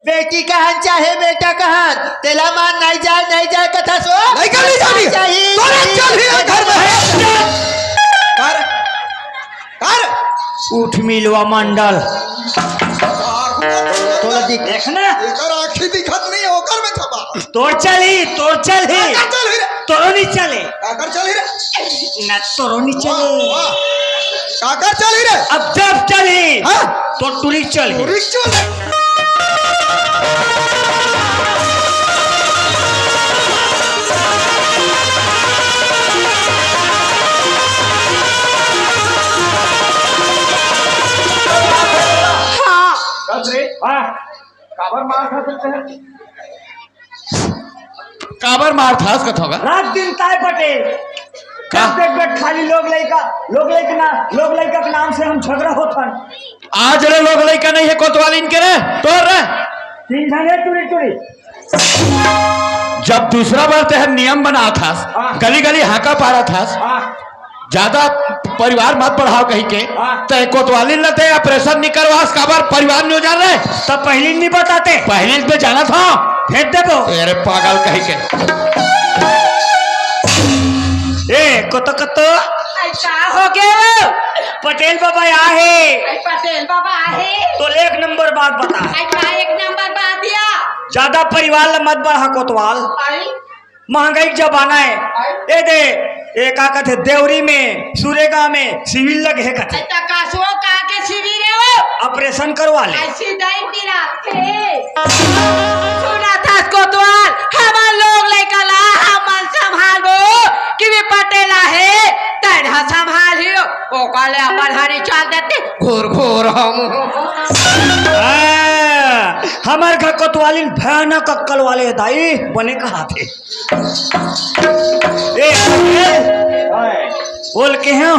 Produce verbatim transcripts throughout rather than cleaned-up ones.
बेटी कहन चाहे बेटा कहन, तेला मान नहीं जाए, नहीं जाए कथस ओ। लइका नहीं जानी। चाही। तोरे चल ही घर में। कर, कर। उठ मिलवा मंडल। तोला दिख-, देख ना। एकर आँखी दिखत नहीं, ओकर में छपा। तोर चल ही, तोर चल ही। काकर चल ही रे? तोरो नहीं चले। काकर चल ही रे? ना तोरो नहीं चले। वाह, वाह। काकर चल ही रे? अब जब चल ही, हाँ? तो टुरी चल ही। टुरी चल। हाँ। कस रे? हाँ। काबर मार खा सकते हैं? काबर मार खास कथो का? रात दिन ताय पटेल। का? जब देख बेट खाली लोग लइका, लोग लइका ना, लोग लइका के नाम से हम झगड़ा होत हन। आज ले लोग लइका नहीं है कोतवालिन के रे, तोर रे। तीन झन है टुरी टुरी। जब दूसरा बार ते हर नियम बना थास, हाँ। गली गली हाका पारा थास, हाँ। ज्यादा परिवार मत बढ़ाओ कही के, हाँ। ते कोतवालिन ल ते ऑपरेशन नहीं करवास, काबर परिवार नहीं हो जा रहे। तब पहली नहीं बताते। पहली पे जाना था। भेज देबो। अरे पागल कही के। ए, कोतो कोतो। आई का हो गए वो? पटेल बाबा आ है। आई पटेल बाबा आ है। तो एक नंबर बात बता। आई का एक नंबर बात दिया? ज्यादा परिवार ल मत बढ़ा कोतवाल। आई महंगाई के जमाना है। ए दे, ए का कथे, देवरी में, सुरेगा में सिविल लगे हे कथे। त कासो का के सिविल रे वो? ऑपरेशन करवा ले। ऐसी दाई पिरात के। सुना था कोतवाल, हमर लोग लइका ला हमन संभालबो, कि भी पटेल आहे, तैन ह संभालियो। ओकर ले अपन हरी चाल देते, घोर घोर हम। हाँ, हमर घर कोतवालिन भयानक अक्कल वाले हे दाई, बने कहा थे। ए, बोल के हैं?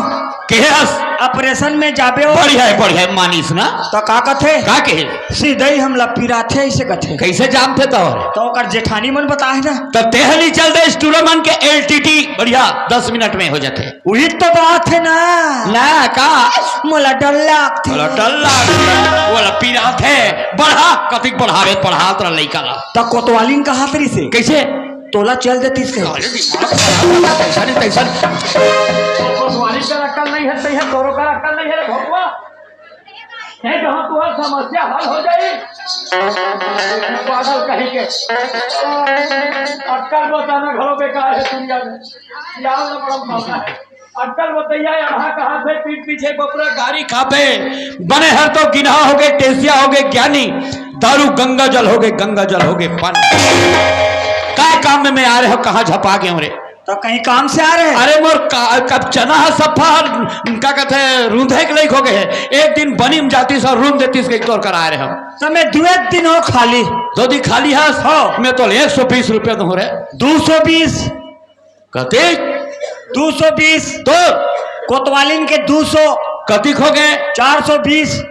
के हस? ऑपरेशन में जाबे हो? बढ़िया है, बढ़िया है, मानिस ना। तो का कथे? का कहे? सीधे ही हमला पिराथे, ऐसे कथे। कैसे जानते तो? तो ओकर जेठानी मन बताए ना। तो तेहली चल दे स्टूडेंट मन के एलटीटी, बढ़िया, दस मिनट में हो जाते। वही तो बात है ना। ना का? मोला डर लागथे। मोला डर लागथे। मोला पिराथे। बढ़ा, कतिक बढ़ावे, बढ़ात रह लइका ला। त कोतवालिन कहात रहिसे। कैसे? तोला चल देतिस के। अरे दिमाग खराब है, तैसा नहीं, तैसा नहीं। कोतवालिन का अक्कल नहीं है, तैसा तोरो का अक्कल नहीं है रे भोकवा। नहीं तो हम तुम्हारी समस्या हल हो जाई। पागल कहीं के। अक्कल बताना घरो बेकार है दुनिया में। यार ना बड़ा मामला है। अक्कल बतैया यहाँ कहाँ से पीठ पीछे बपरा गाड़ी खाबे। बने हर तो गिनहा होगे, टेसिया होगे ज्ञानी। दारू गंगा जल होगे, गंगा जल होगे पानी। का काम में मैं आ रहे हो, कहाँ झपा गए हो रे? तो कहीं काम से आ रहे हैं? अरे मोर का, कब चना है सफा, का कहते हैं, रूंधे के लायक हो गए हैं। एक दिन बनी में जाती सर रूंध देती इसके तोर कर आ रहे हम। तो मैं दुए दिन हो खाली। दो दिन खाली है? हाँ। मैं तो एक सौ बीस रुपया दूँ रे। दो सौ बीस। कते? दो सौ बीस। तो? कोतवालिन के दो सौ। कतिक हो गए? चार सौ बीस।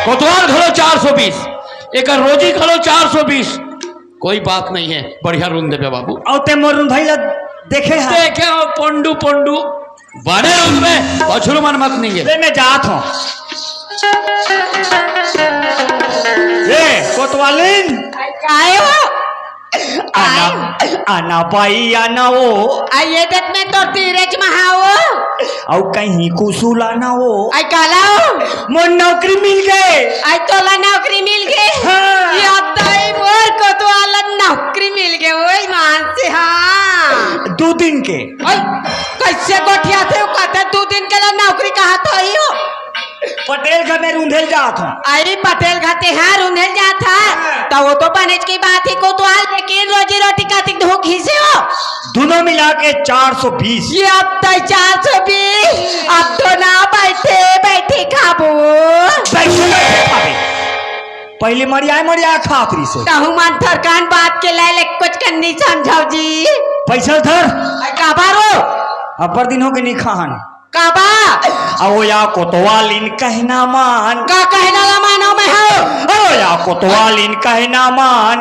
कोतवाल घलो चार सौ बीस, एकर रोजी घलो चार सौ बीस। कोई बात नहीं है, बढ़िया रूंध देबे बाबू। अउ ते मोर रूंधई ल देखे हा? देखे हो, पोंडू, पोंडू। बने रूंध में, पछरू मन मत नहीं है। ले मैं जात हूँ। ए, कोतवालिन। काय हो? आना, आना बाई, आना ओ। आ ये देख मैं तोर तीरेच में हाओ। अउ कहीं कुसुल आना ओ। आई काला ओ। मोर नौकरी मिल गए। आई तोला नौकरी मिल गए। हाँ। ये अब ताई मोर कोतवाल नौकरी मिल गए, ओई मान से, हाँ। दो दिन के। आई कैसे गोठियाथे, कहते दो दिन के ला नौकरी कहा था ही हो। पटेल घर में रूंधे ल जात हूँ। अरे पटेल घर ते हाँ रूंधे ल जात हा। हाँ। त वो तो बनेच की बात ही कोतवाल, लेकिन रोजी रोटी कतिक ढूंढ घिसे हो? दोनों मिला के चार सौ बीस। ये अब तो चार सौ बीस, अब तो ना बैठे बैठे खाबो। बैठे बैठे खाबे। पहले मरियाए मरियाए खात रहिसे। तहु मन थरकान बात के ले ले कुछ कन्नी समझाओ जी। पैसा धर। आई काबर हो? अब्बर दिन हो के नहीं खाहन। काबा? अउ या कोतवालिन कहना मान। का कहना ला मानो मैं हो? अउ या कोतवालिन कहना मान।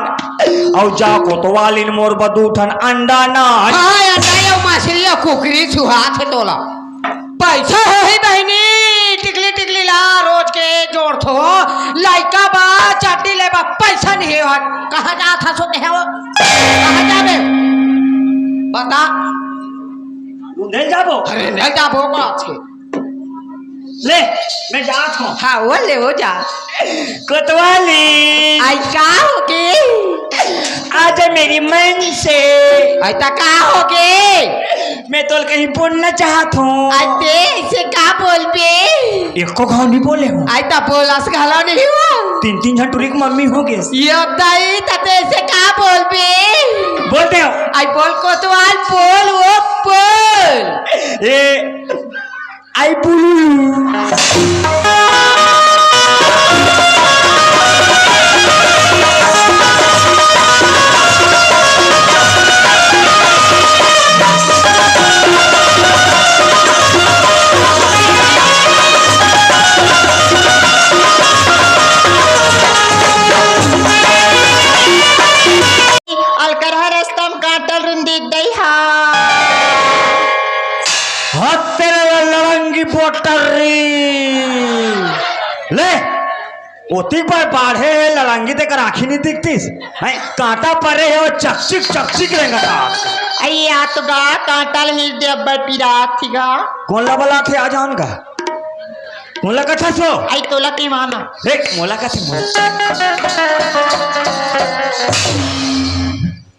अउ जा कोतवालिन मोर बर दू ठन अंडा नान। हाँ, अंडा या मछली या कुकरी सुहात हे तोला। पैसा हो ही बहिनी, टिकली टिकली ला रोज के जोड़थो। लइका बा, चट के हट, कहाँ जात हस ओ तें हो? कहाँ जाबे? बता। नहीं जाबो। अरे, नहीं जाबो, का छे? ले, मैं जात हूँ। हाँ, वो ले, वो जा। कोतवाली। आई का होगे? आजा मेरी मन से। आई त का होगे? मैं तोला कहीं बोलना चाहत हूँ। आई तें अइसे का बोलबे? एको घाव नहीं बोले हूँ। आई त बोलस घलो नहीं हो। तीन तीन झन टुरी के मम्मी हो गे। ये दाई, त तें अइसे का बोलबे? बोलते हो। आई बोल कोतवाल, बोल, वो बोल। ए, आई बुलू। अलकरहा रस्ता म कांटा ल रुंदी दई हा। हत्तेरे लड़ंगी बोटर्री। ले, ओती बर बाढ़े हे लड़ंगी, तेकर आँखी नहीं दिखतिस। हैं, कांटा परे हे, वो चकचिक, चकचिक रेंगत हा। अई आ तो गा, कांटा ल हीर दे, अब्बड़ पीरा आथे गा। कोन ला बलाथे, आ जान गा। मोला कथस ओ? आई तोला के माना। ए, मोला कथे, मोला।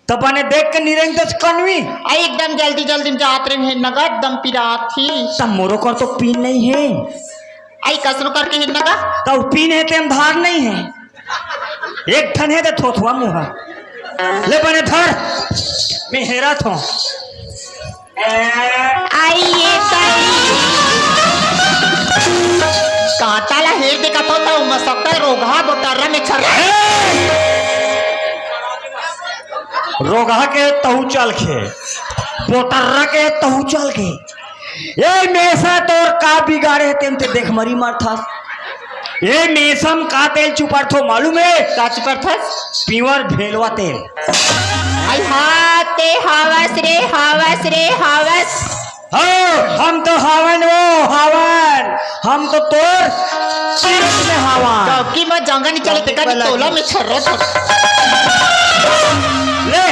त बने देख के निरेंग दस कनवी। आई एकदम जल्दी जल्दी में जात रहे हैं, नगद दम पिरात थी। त मोरो कर तो पीन नहीं है। आई कसरो करके हिरना का? त पीन है तेम धार नहीं है। एक ठन है ते थोथवा मुहा। ले बने धर। मैं हेरा थो। आई ये ताई। कांटा ला हेर देखा थो, त मसकता रोगहा बोटारा में छर। रोगहा के तहु चल खे, बोटर्रा के तहु चल खे। ए मेसा तोर का बिगाड़े हे तेन ते देख मरी मरथस। ए मेसम का तेल चुपरथो मालूम हे? का चुपरथस? प्योर भेलवा तेल। आई हा, ते हावस रे, हावस रे, हावस। हो, हम तो हावन वो, हावन। हम तो तोर तीरथ में हावन। कब की मैं जंगा नहीं चले, तेका नहीं तोला में छर्रो छर। ले,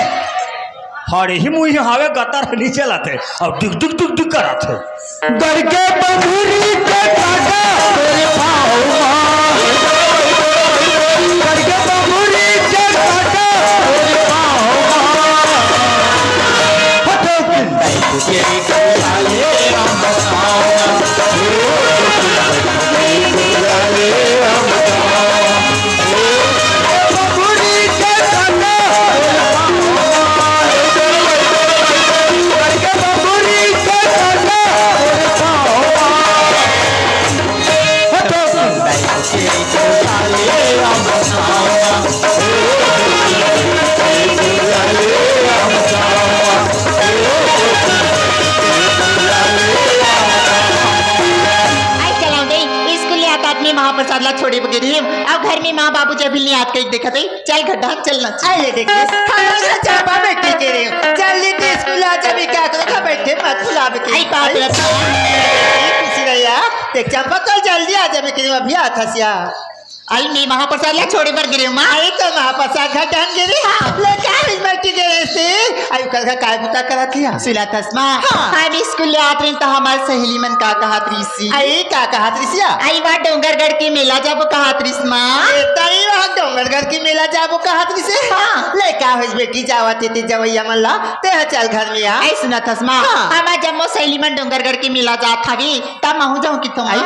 हड़े ही मुही हावे गतर नीचे लाते, अउ डुक डुक डुक डुक कराथे। गड़के बबुरी के काटा तोरे पाँव मा। गड़के बबुरी के काटा तोरे पाँव मा। हटो। आई चलाओ दे, स्कूल ले आत आत में महाप्रसाद ला छोड़े बगेर ही, अउ घर में माँ बाबू जब भी नहीं आत कहीं देखत है, चल घड्डा चलना। अरे देख, हमारे चंपा बेटी के रे, जल्दी से स्कूल आ जा, मैं क्या करूँगा, बैठे मत बुला बेटी। आई बाप रे। खुशी भैया, देख चंपा, कल जल्दी आ जा, मैं कह रही हूँ, अभी आ था सिया। आई मैं महाप्रसाद ला छोड़े बर गिरे माँ। आई तो महाप्रसाद घटन गिरे। हाँ। ले का इस बैठी गिरे से? आई कल का काय बुता करत लिया? सुला थस माँ। हाँ। हम स्कूल ले आत रही तो हमार सहेली मन का कहत रही सी। आई का कहत रही सिया? आई वहाँ डोंगरगढ़ के मेला जाबो कहत रही माँ। ए तई वहाँ डोंगरगढ़ के मेला जाबो कहत रही से? हाँ। ले का होइस बेटी, जावत हे ते जवैया मन ला, ते ह चल घर में आ। आई सुना थस माँ। हाँ। हमार जम्मो सहेली मन डोंगरगढ़ के मेला जात हवे, तब महू जाऊँ किथों माँ। आई?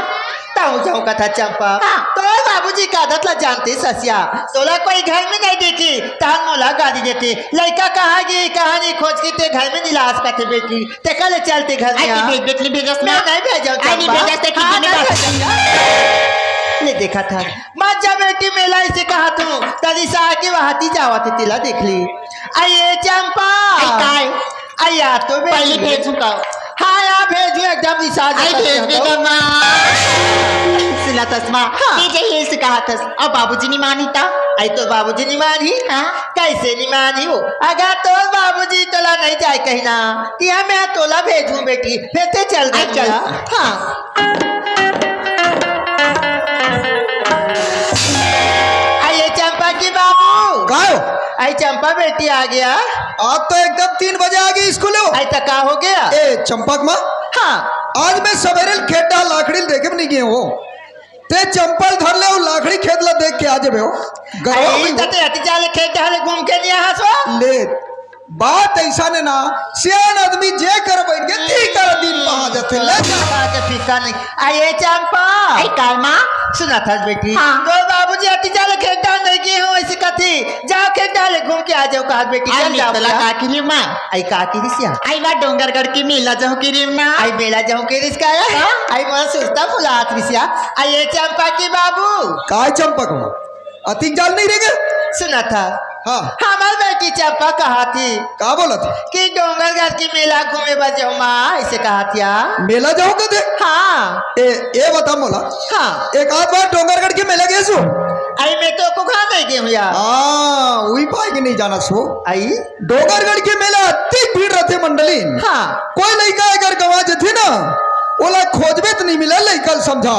तहूँ जाऊँ कथा चंपा। हाँ। तोर बाबूजी का आदत ला जानते ससिया। तोला कोई घर में नहीं देखी, तहन मोला गाली देते। लइका कहाँ गे, कहाँ नहीं खोज के ते घर में नहीं लास कथे बेटी। ते कल चलते घर में आई आ। भेज, भेज, नहीं भेजस मैं ना। नहीं भेजो आई नहीं चंपा। भेजस ते हाँ, खिचड़ी नहीं में भेजो। ले देखा था। मत जा बेटी, मेला इसे कहा तू। तरी सा के वहाती जावा थे, तिला देख ली। अये चंपा। आई काय? अया तो बे-, पहली भेजू का? हाँ, या भेजू, एकदम रिसाज आई होता भेज है दे तो। तो माँ। सुना थस माँ, हाँ। ये जे ये से कहा थस, अब बाबूजी नहीं मानी था। आई तो बाबूजी नहीं मानी? हाँ। कैसे नहीं मानी हो? अगर तो बाबूजी तोला नहीं जाए कहना कि हाँ, मैं तोला भेजू बेटी, फिर ते चल आई दे चल। हाँ। अये चंपा की बाबू। चंपा बेटी आ गया। आज तो एकदम तीन बजे आ गई स्कूल हो। आई तो का हो गया? ए चंपा के माँ, हाँ। आज मैं सवेरे खेत डहर लाखड़ी ल देखे बर नहीं गए हो। ते चंपा ल धर ले अउ लाखड़ी खेत ला देख के आ जेबे हो। गरवा अरे, हुई हो। त ते अति जाले खेत डहर घूम के नहीं आ सो? ले, बात ऐसा ने ना, सियान आदमी जे कर बैठ के ती कर दिन पहा जथे। ले जा। बात है, फिक्का नहीं। आ ये चंपा। आई काल माँ। सुना था बेटी। हाँ। तो बाबूजी अति जाले खेत डहर नहीं गए हो, ऐसे कथी। जाओ खेत डहर घूम के आ जाओ, कहा बेटी, आई चल जाओ निकला बेटा। का किरी माँ? आई का किरिस या? आई वा डोंगरगढ़ के मेला जाहूँ किरी माँ। आई मेला जाहूँ किरिस का या? हाँ। आई मोला सुस्ता फुलात रिस या। आई ये चंपा के बाबू। काय चंपा के माँ? अतिक जाल नहीं रेगे? सुना था। हाँ। हमार बेटी चंपा कहा थी। का बोला थी? कि डोंगरगढ़ के मेला घूमे बर जाहूँ माँ, ऐसे कहा थी या। मेला जाहूँ कथे? हाँ। ए, ए बता मोला। हाँ। एक आध बार डोंगरगढ़ के मेला गए सो? आई मैं तो को घर नहीं गए हूँ या। हाँ, वही पाए के नहीं जाना सो। आई? डोंगरगढ़ के मेला अति भीड़ रहथे मंडली। हाँ। कोई लइका अगर गंवा जथे ना, ओला खोजबे त नहीं मिले, लइका ल समझा।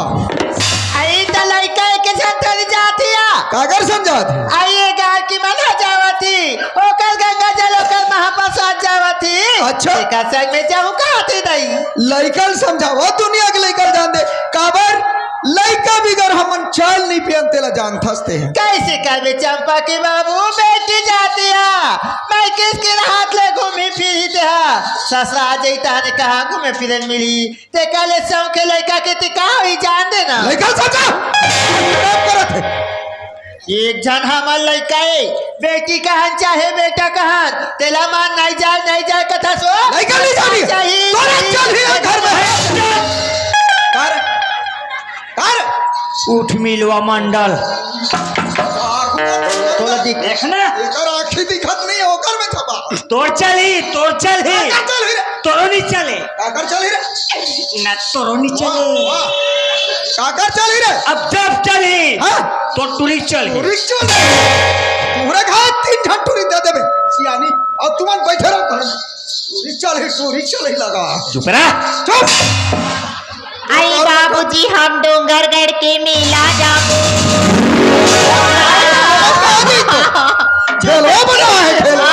आई त लइका एक झन थोड़ी जात या। काकर समझात हे? आई ये गाँव की मना जावत ही, ओकर गंगा जल, ओकर महाप्रसाद जावत ही। अच्छा। एकर संग में जाहूँ कहा थी नहीं। लइका ल समझावा, दुनिया के लइका ल जान दे। काबर? लइका बिगर हमन चाय ल नहीं पियन, तेला जानथस ते ह। कैसे करबे चंपा के बाबू, बेटी जात या, मैं किसके हाथ ले घूमी फिरी ते हा? ससुरा जई तहने कहाँ घूमे फिरे मिली? ते काले सौंखे लइका के ते का होई जान देना। लइका ल समझा। काम करत हे। एक झन हमर लइका ए, बेटी कहन चाहे बेटा कहन, तेला मान नहीं जाए, नहीं जाए कथा सो। लइका नहीं जानी। चाही, तोरे चाही। चल ही घर में। कर, कर। उठ मिलवा मंडल। तोला दिख देखना। एकर आँखी दिखत नहीं, ओकर में छपा। तोर चल ही, तोर चल ही। काकर चल ही रे? तोरो नहीं चले। काकर चल ही रे? ना तोरो नहीं चले। वाह, वाह। काकर चल ही रे? अब जब चल ही, हाँ? तो टूरी चल ही। टूरी चल ही। तोहरे घर तीन ठन टूरी दे देबे, सियानी। अउ तुमन बैठे रहो घर में। टूरी चल ही, टूरी चल ही लगा। चुप रह। चुप। आई बाबूजी, हम डोंगरगढ़ के मेला जाबो। ठेलो बना है, ठेलो।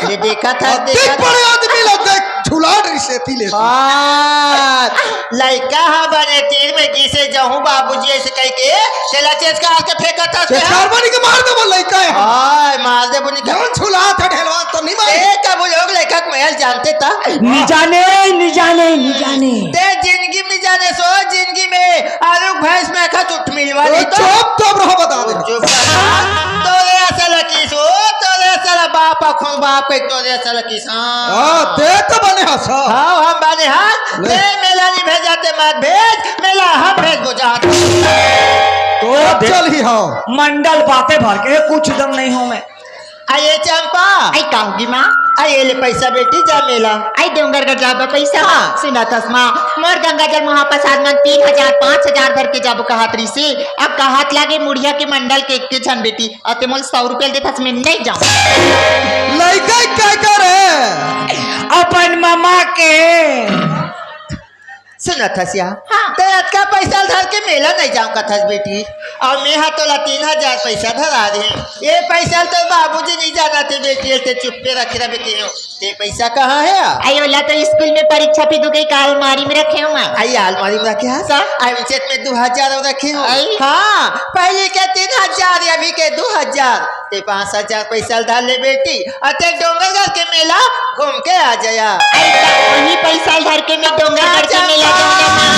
ये देखा था, अति देखा था। बड़े आदमी ला देख, झुला डरी सेती ले। हाँ, लइका हा बने तीर में गिसे जाहूँ बाबूजी ऐसे कह के, तेला चेचकार के फेंकत हस ते हा। चेचकार बनी के मार देबो लइका हे। हाँ, मार देबो नहीं। जौन झुला था ढेलवा तो नहीं मारी। ए, कब लोग लइका के महल जानते था? नहीं जाने, नहीं जाने, नहीं जाने। ते जिंदगी में नहीं जाने सो, जिंदगी में आलू भैंस में खा चुट मिलवा ओ, नहीं तो। चुप, चुप रहो, बता दे। चुप रहो। तोरे असल की सो, तोरे असल बाप अखुन बाप के तोरे असल की सा। हाँ, ते तो बने हस। हाँ, हम बने हस। ले। ते मेला नहीं भेजा ते मत भेज, मेला हम भेज बुझा। तो अब दे-, चल ही हाँ। मंडल बातें भर के कुछ दम नहीं हो मैं। आ ये चंपा। आई कहूँगी माँ। आ ये ले पैसा बेटी, जा मेला। आई डोंगरगढ़ जाबा पैसा। हाँ। सुना थस माँ, मोर गंगा जल महाप्रसाद मन तीन हजार, पाँच हजार धर के जाबो कहत रहिसे। अब कहत लागे मुड़िया के मंडल के एक के झन बेटी, अते मोल सौ रुपया देथस, मैं नहीं जाऊँ। लइका का करे? अपन ममा के। सुनत हस या? हाँ। ते अतका पैसा धर के मेला नहीं जाऊँ कथस बेटी। अउ मैं हा तोला तीन हजार पैसा धरा दे। ये पैसा तो बाबूजी नहीं जाना थे बेटी, ते चुप्पे रखे रह बेटी हो। ते पैसा कहाँ है? आई ओला तो स्कूल में परीक्षा भी दू गई का अलमारी में रखे हो माँ। आई अलमारी में रखे हस? हाँ। आई उचेत में दो हजार रखे हो। आई। हाँ, पहले के तीन हजार, अभी के दो हजार। ते पाँच हजार पैसा धर ले बेटी, अते डोंगरगढ़ के मेला घूम के आ जाया। ऐसा वही पैसा धर के मैं डोंगरगढ़ के मेला जाऊंगा माँ।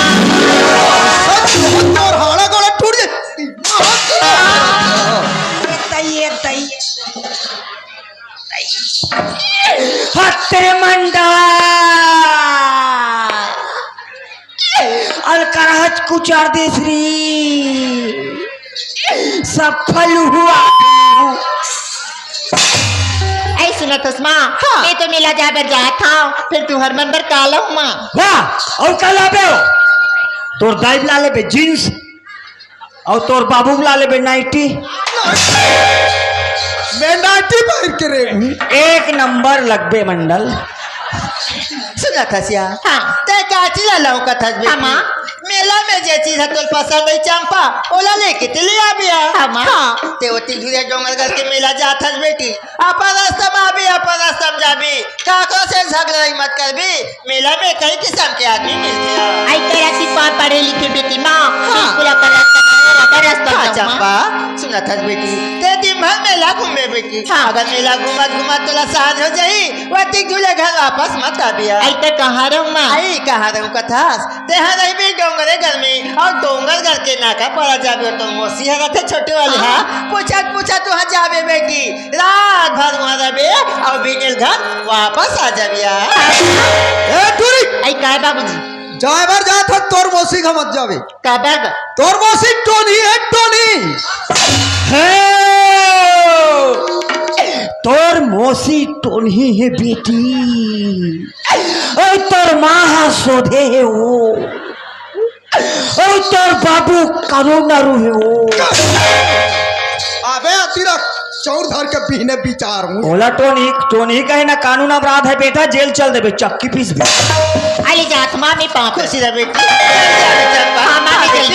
सच में तोर हाड़ा गोड़ा टूट जाए। तैये, तैये। हत्ते मंडा। अलकरहच कुचार देस री। सफल हुआ। ऐ सुनत हस माँ, हाँ। मैं तो मेला जाए बर जात हँव, फेर तुँहर मन बर का लाहूँ माँ? वाह, अउ का लाबे हो? तोर दाई ला लेबे जींस, अउ तोर बाबू ला लेबे नाइटी। मैं नाइटी पहिर के रे। एक नंबर लगबे मंडल। सुनत हस या? हाँ। तैं काची ला लौकत हस बेटी? हाँ, माँ। मेला में जे चीज ह तोला पसंद हे चंपा, ओला लेके ते ले आबे। हाँ, माँ। हाँ। ते ओती धुरिया डोंगरगढ़ के मेला जात हस बेटी, अपन रास्ता में आबे, अपन रास्ता में जाबे, काकरो से झगड़ा मत करबे। मेला में कई किसम के आदमी मिलथे। अई तरह की पढ़े लिखे बेटी माँ, हाँ। बिल्कुल अपन रास्ता में, अपन रास्ता में हाँ, जाऊँ, माँ। चंपा, सुनत हस बेटी, ते दिन भर मेला घूमे बेटी। हाँ। अगर मेला घूमत घूमत तोला सांझ हो जाही, ओती धुरिया घर वापस मत आबे। अई ते कहाँ रहूँ माँ? अई कहाँ रहूँ कथस? तेहा रहिबे डोंगरगढ़ में, अउ डोंगरगढ़ के नाका पारा जाबे, तोर मौसी ह रथे छोटे वाली, हाँ। हाँ, पूछत पूछत उहाँ जाबे बेटी, रात भर उहाँ रहबे, अउ बिहनिया घर वापस आ जाबे। ए टूरी, अई काय बाबूजी? जाए बर जात हस, तोर मौसी घर मत जाबे। काबर? तोर मौसी टोनही हे, टोनही। हे, तोर मौसी टोनही हे बेटी। अउ तोर माँ ह सोधे हे वो। अउ तोर बाबू कानू नारू हे वो। अबे अतिरक, चौर धर के बिहने बिचार हूँ। ओला टोनही, टोनही कहे ना, कानून अपराध हे बेटा, जेल चल देबे, चक्की पीसबे। अरे जात माँ, मैं पाँव खुशी रह बेटी। हाँ, माँ, मैं चल